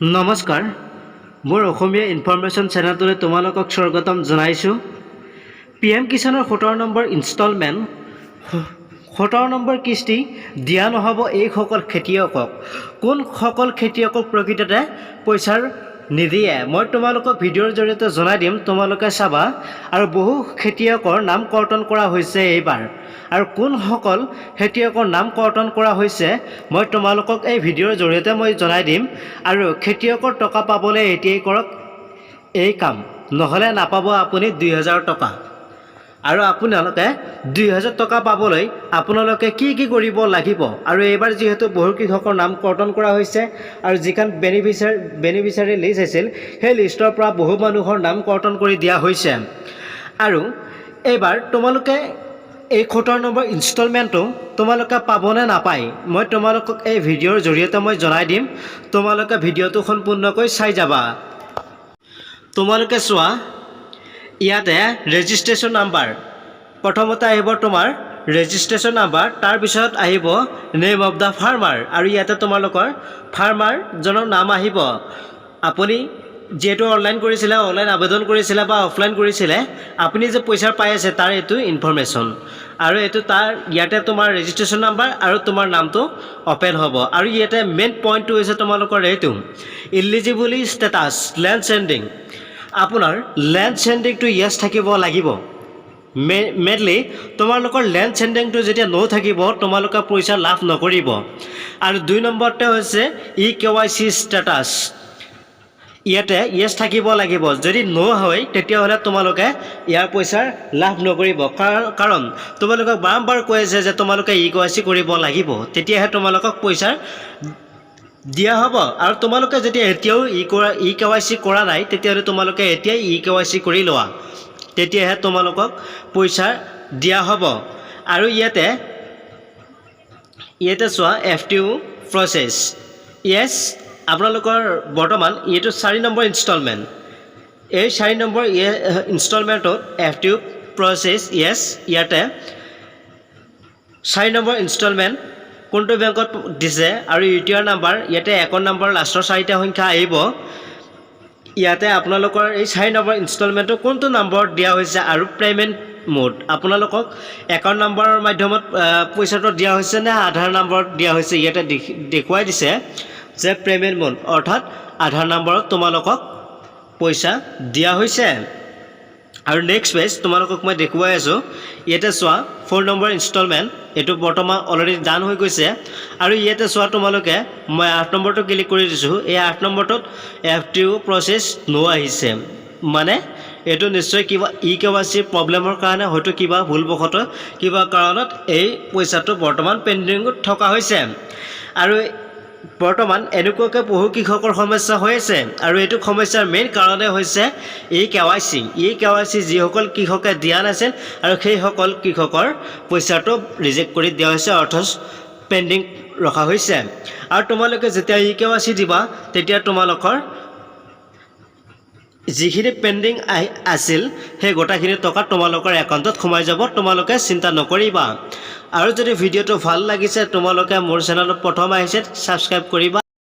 নমস্কাৰ, মোৰ অসমীয়া ইনফৰমেশ্যন চেনেলটোলৈ তোমালোকক স্বাগতম জনাইছোঁ। পি এম কিষাণৰ 17 নম্বৰ ইনষ্টলমেণ্ট, 17 নম্বৰ কিস্তি দিয়া নহ'ব এইসকল খেতিয়কক। কোনসকল খেতিয়কক প্ৰকৃততে পইচাৰ নিদিয়ে, মই তোমালোকক ভিডিঅ'ৰ জৰিয়তে জনাই দিম, তোমালোকে চাবা। আৰু বহু খেতিয়কৰ নাম কৰ্তন কৰা হৈছে এইবাৰ। আৰু কোনসকল খেতিয়কৰ নাম কৰ্তন কৰা হৈছে, মই তোমালোকক এই ভিডিঅ'ৰ জৰিয়তে মই জনাই দিম। আৰু খেতিয়কৰ টকা পাবলৈ এতিয়াই কৰক এই কাম, নহ'লে নাপাব আপুনি 2000 টকা। আৰু আপোনালোকে 2000 টকা পাবলৈ আপোনালোকে কি কি কৰিব লাগিব? আৰু এইবাৰ যিহেতু বহু কৃষকৰ নাম কৰ্তন কৰা হৈছে আৰু যিখন বেনিফিচিয়াৰী লিষ্ট আছিল, সেই লিষ্টৰ পৰা বহু মানুহৰ নাম কৰ্তন কৰি দিয়া হৈছে। আৰু এইবাৰ তোমালোকে এই 17 নম্বৰ ইনষ্টলমেণ্টটো তোমালোকে পাবনে নাপায়, মই তোমালোকক এই ভিডিঅ'ৰ জৰিয়তে মই জনাই দিম। তোমালোকে ভিডিঅ'টো সম্পূৰ্ণকৈ চাই যাবা। তোমালোকে চোৱা, ইয়াতে ৰেজিষ্ট্ৰেশ্যন নাম্বাৰ প্ৰথমতে আহিব, তোমাৰ ৰেজিষ্ট্ৰেশ্যন নাম্বাৰ। তাৰপিছত আহিব নেম অফ the farmer আৰু ইয়াতে তোমালোকৰ ফাৰ্মাৰজনৰ নাম আহিব। আপুনি যিহেতু অনলাইন কৰিছিলে, অনলাইন আবেদন কৰিছিলে বা অফলাইন কৰিছিলে, আপুনি যে পইচা পাই আছে তাৰ এইটো ইনফৰমেশ্যন। আৰু এইটো তাৰ ইয়াতে তোমাৰ ৰেজিষ্ট্ৰেশ্যন নাম্বাৰ আৰু তোমাৰ নামটো অ'পেন হ'ব। আৰু ইয়াতে মেইন পইণ্টটো হৈছে তোমালোকৰ এইটো ইলিজিবিলিটি ষ্টেটাছ, লেণ্ড চিডিং। আপোনাৰ লেণ্ড চিডিংটো য়েছ থাকিব লাগিব। মেইনলি তোমালোকৰ লেণ্ড চিডিংটো যেতিয়া ন' থাকিব, তোমালোকে পইচা লাভ নকৰিব। আৰু 2 নম্বৰতে হৈছে ই কেৱাইচি ষ্টেটাছ, ইয়াতে য়েছ থাকিব লাগিব। যদি ন' হয়, তেতিয়াহ'লে তোমালোকে ইয়াৰ পইচাৰ লাভ নকৰিব। কাৰণ তোমালোকক বাৰম্বাৰ কৈ আছে যে তোমালোকে ই কেৱাইচি কৰিব লাগিব, তেতিয়াহে তোমালোকক পইচাৰ দিয়া হ'ব। আৰু তোমালোকে যেতিয়া এতিয়াও ই কেৱাইচি কৰা নাই, তেতিয়াহ'লে তোমালোকে এতিয়াই ই কেৱাইচি কৰি লোৱা, তেতিয়াহে তোমালোকক পইচা দিয়া হ'ব। আৰু ইয়াতে ইয়াতে চোৱা, এফ টি অ' প্ৰচেছ য়েছ। আপোনালোকৰ বৰ্তমান এইটো 4 নম্বৰ ইনষ্টলমেণ্ট। এই 4 নম্বৰ ইনষ্টলমেণ্টত এফ টি অ' প্ৰচেছ য়েছ। ইয়াতে 4 নম্বৰ ইনষ্টলমেণ্ট কোনটো বেংকত দিছে আৰু ইউ টি আৰ নাম্বাৰ, ইয়াতে একাউণ্ট নাম্বাৰ লাষ্টৰ চাৰিটা সংখ্যা আহিব। ইয়াতে আপোনালোকৰ এই 4 নম্বৰ ইনষ্টলমেণ্টটো কোনটো নম্বৰত দিয়া হৈছে আৰু পে'মেণ্ট মোড, আপোনালোকক একাউণ্ট নম্বৰৰ মাধ্যমত পইচাটো দিয়া হৈছে নে আধাৰ নম্বৰত দিয়া হৈছে, ইয়াতে দেখুৱাই দিছে যে পে'মেণ্ট মোড, অৰ্থাৎ আধাৰ নম্বৰত তোমালোকক পইচা দিয়া হৈছে। আৰু নেক্সট পেজ তোমালোকক মই দেখুৱাই আছোঁ। ইয়াতে চোৱা, 4 নম্বৰ ইনষ্টলমেণ্ট এইটো বৰ্তমান অলৰেডি ডান হৈ গৈছে। আৰু ইয়াতে চোৱা তোমালোকে, মই 8 নম্বৰটো ক্লিক কৰি দিছোঁ। এই 8 নম্বৰটোত এফ টি অ' প্ৰচেছ ন' আহিছে, মানে এইটো নিশ্চয় কিবা ই কেৱাইচি প্ৰব্লেমৰ কাৰণে, হয়তো কিবা ভুলবশতঃ কিবা কাৰণত এই পইচাটো বৰ্তমান পেণ্ডিঙত থকা হৈছে। আৰু বৰ্তমান এনেকুৱাকৈ বহু কৃষকৰ সমস্যা হৈ আছে। আৰু এইটো সমস্যাৰ মেইন কাৰণে হৈছে ই কেৱাইচি। ই কেৱাইচি যিসকল কৃষকে দিয়া নাছিল আৰু সেইসকল কৃষকৰ পইচাটো ৰিজেক্ট কৰি দিয়া হৈছে, অথচ পেণ্ডিং ৰখা হৈছে। আৰু তোমালোকে যেতিয়া ই কেৱাইচি দিবা, তেতিয়া তোমালোকৰ যিখিনি পেণ্ডিং আহি আছিল, সেই গোটেইখিনি টকা তোমালোকৰ একাউণ্টত সোমাই যাব, তোমালোকে চিন্তা নকৰিবা। আৰু যদি ভিডিঅ'টো ভাল লাগিছে, তোমালোকে মোৰ চেনেলত প্ৰথম আহিছে, ছাবস্ক্ৰাইব কৰিবা।